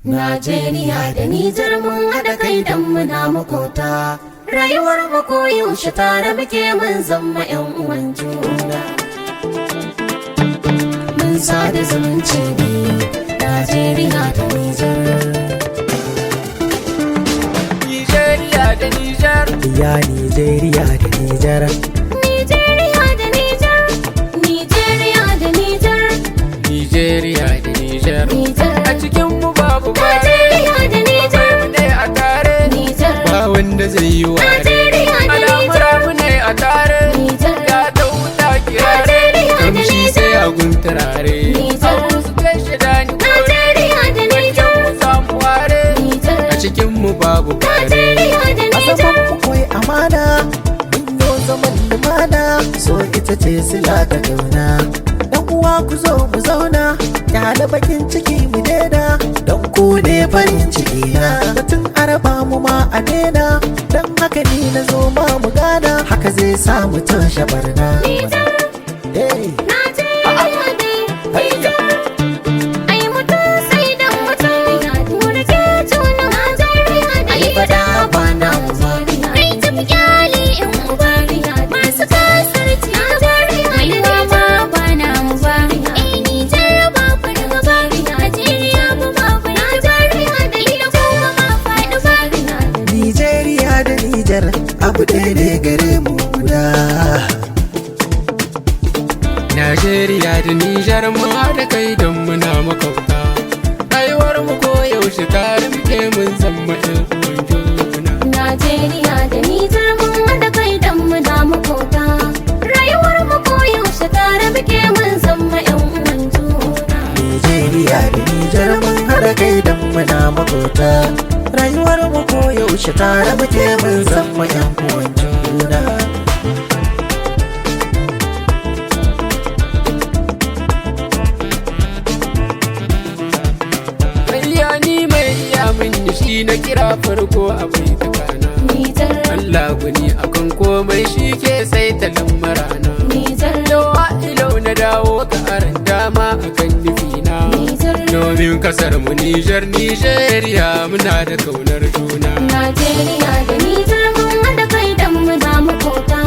Najeriya da Nijar mun haɗa kai don muna makota. Rayuwar mu koyaushe tare muke, mun zama 'yan uwan juna. Mun sada zumunci ne, Najeriya da Nijar. Nigeria da Niger. Ya Nigeria da Nijar. Nijeriya da Nijar, Nijeriya da Nijar, Nigeria da Niger. Nijar. A cikin mu babu bare. Najeriya da Nijar, Mu ne a tare. Nijar. Ba wanda zai yi ware. Najeriya da Al'amura Nijar, mu ne a tare. Nijar. Ya ta wuta kirare. Najeriya da Kamshi sai Nijar, a gunturare. Nijar. Abu su kai shi da ni kore. Najeriya da Nijar, Mu samu ware. Nijar. A cikin mu babu bare. Najeriya da A Nijar. zaman mu kwai amana, mun yo zaman lumana, so ita ce sila ta kauna. Dan uwa, ku zo mu zauna, kyale bakin ciki mu daina, don ku ne farin ciki na. Batun araba mu ma a daina, don haka ni na zo ma mu gana, haka zai sa mu toshe barna. Nijar, Hey. Najeriya da Nijar. Ai mutum sai da mutum, mu rike juna. Najeriya da Ai fada ba na mu ba. Kai tafi kyale yan uba masu kasar ci mai ma ba na mu ba. Eh, Nijar ba fargaba, Najeriya ba ma fargaba, ila kuma ma faɗi ba. Nigeria da Nijar abu ɗaya ne gare mu guda. Najeriya da Nijar mun haɗa kai don muna makwabta. Rayuwar mu ko yaushe tare muke, mun zama ƴan uwan juna. Najeriya da Nijar mun haɗa kai don muna makota. Rayuwar mu koyaushe tare muke, mun zama 'yan uwan juna. Nigeria da Nijar mun haɗa kai don muna makota. Rayuwar mu ko yaushe tare muke, mun zama 'yan uwan juna. Iya ni mai iya min shi na kira farko a bai tukana. Nijar, Allah gwani akan komai, shi ke sai ta lamarana. Nijar, Yawa ilau na dawo ka aran dama akan nufina. Nijar. Domin kasar mu Nijar, Nijeriya muna da kaunar juna. Najeriya da Nijar mun haɗa kai don muna makota.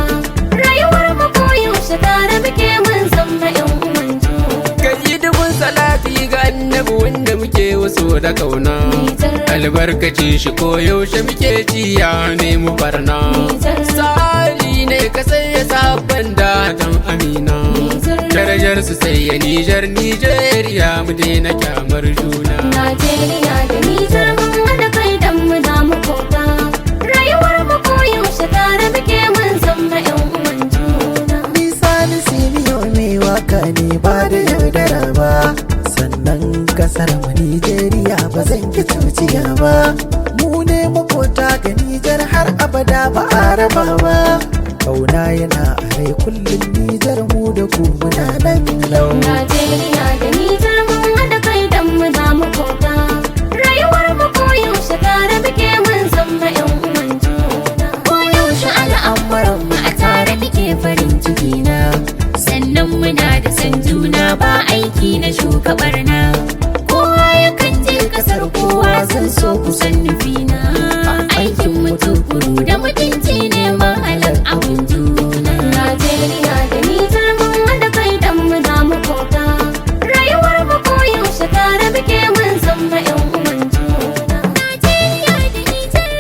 Rayuwar mu koyaushe tare muke, mun zama 'yan uwan juna. Ka yi dubun salati ga annabi wanda muke wasu da kauna. Nijar. Albarkacin shi ko yaushe muke ci ya nemi barna. Nijar. Sali ne ka sai ya sabon da dan amina. Nijar. Darajar su sai ya Nijar, Nijeriya mu daina kyamar juna. Najeriya da Nijar mun haɗa kai don muna makota. Rayuwar mu koyaushe tare muke, mun zama 'yan uwan juna. Nisa ni siniyo mai waka ne ba da yaudara ba. Sannan kasar mu Nijeriya ba zan ki cuciya ba. Mu ne makota ga Nijar, har abada ba a raba ba. Kauna yana a rai kullum, Nijar mu da ku muna nan lau. Najeriya da Nijar mun haɗa kai don muna makota. Rayuwar mu koyaushe tare muke, mun zama 'yan uwan juna. Koyaushe al'amuran mu a tare muke, farin ciki na. Sannan muna da san juna, ba aiki na shuka barna. Kowa yakan je kasar kowa, zan so kusan nufina. Aikin mu tukuru da mutunci ne mahalar abun juna. Najeriya da Nijar mun haɗa kai don muna makota. Rayuwar mu koyaushe tare muke, mun zama 'yan uwan juna. Najeriya da Nijar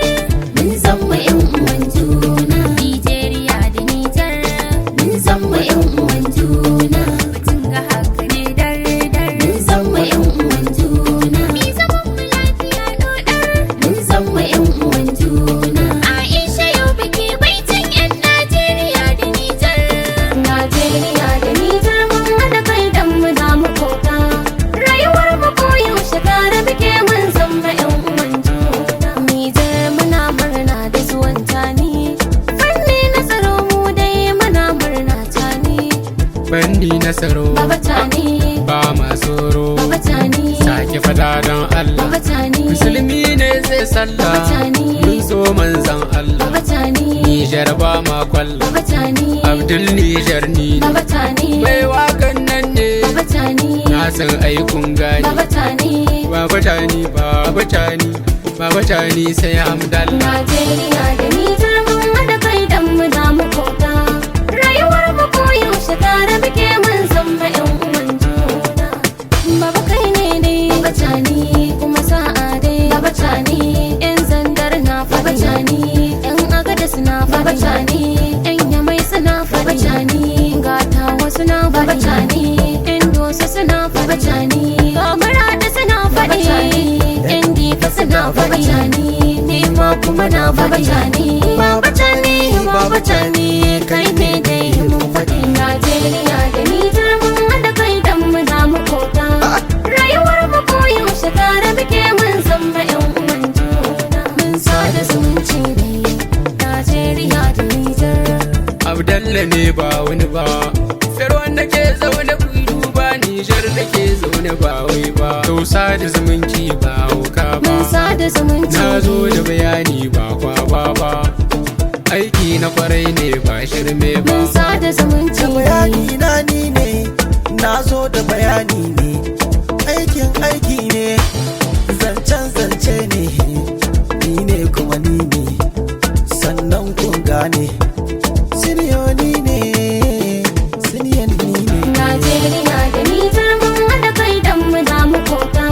mun zama 'yan uwan juna. Nijeriya da Nijar mun zama 'yan uwan juna. Batun ga haka ne dar dar. Mun zama 'yan uwan juna. Mi zaman mu lafiya dodar. Mun zama 'yan uwan juna. Aisha yau biki baitin 'yan Najeriya da Nijar. Najeriya da Nijar mun haɗa kai don muna makota. Rayuwar mu koyaushe tare muke, mun zama 'yan uwan juna. Nijar muna murna da zuwan tani. Fanni na tsaro mu dai muna murna tani. Fanni na tsaro Baba tani, ba ma tsoro. Baba tani, Sake fada don Allah. Baba tani, Musulmi ne zai sallah. Baba tani. Mun so manzan Allah. Baba tani, Nijar ba ma kwalla. Baba tani, Abdul Nijar ni ne. Baba tani, Mai wakan nan ne. Baba tani. Na san aikun gane. Baba Tani. Baba Tani, Baba Tani, Baba Tani sai Hamdallah. Najeriya da Nijar mun haɗa kai don mu damu kota. Rayuwar mu koyaushe tare muke, mun zama 'yan uwan juna. Baba kai ne dai, Baba Tani, kuma sa'a dai, Baba Tani. 'Yan Zandar na Baba Tani, 'yan Agadas na Baba Tani, 'yan Yamai suna Baba Tani, gata wasu na Baba Tani, 'yan Dosa suna Baba Tani, ga Maraɗi suna Baba Tani, 'yan Difa suna Baba Tani, ni ma kuma na Baba Tani. Baba Tani, Baba Tani, kai ne dai mun faɗi. Najeriya da Nijar mun haɗa kai don mu damu kota. Rayuwar mu koyaushe tare muke, mun zama 'yan uwan juna. Mun sada zumunci ne, Najeriya da Nijar. Abdalla ne ba wani ba. Ferwan da ke zaune ku yi duba, Nijar da ke zaune ba wai ba. Tausa da zumunci ba hauka ba. Mun sada zumunci. Na zo da bayani ba kwaba ba. Aiki na kwarai ne ba shirme ba. Mun sada zumunci. Da bayani na ni ne, na zo da bayani ne. Aikin aiki ne, zancen zance ne, ni ne kuma ni ne, sannan kun gane. Siniyoni ne, siniyan ni ne. Najeriya da Nijar mun haɗa kai don mu damu kota.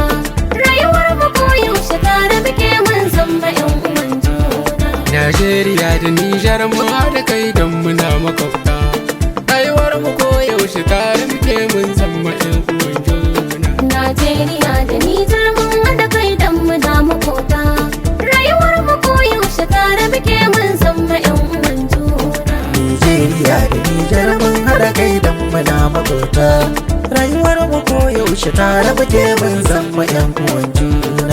Rayuwar mu koyaushe tare muke, mun zama 'yan uwan juna. Najeriya da Nijar mun haɗa kai don muna makwabta. Rayuwar mu koyaushe tare muke, mun zama 'yan uwan juna. Najeriya da Nijar mun haɗa kai don mu damu kota. Rayuwar mu koyaushe tare muke, mun zama 'yan uwan juna. Nijeriya da Nijar mun haɗa kai don muna makota. Rayuwar mu koyaushe tare muke, mun zama 'yan uwan juna.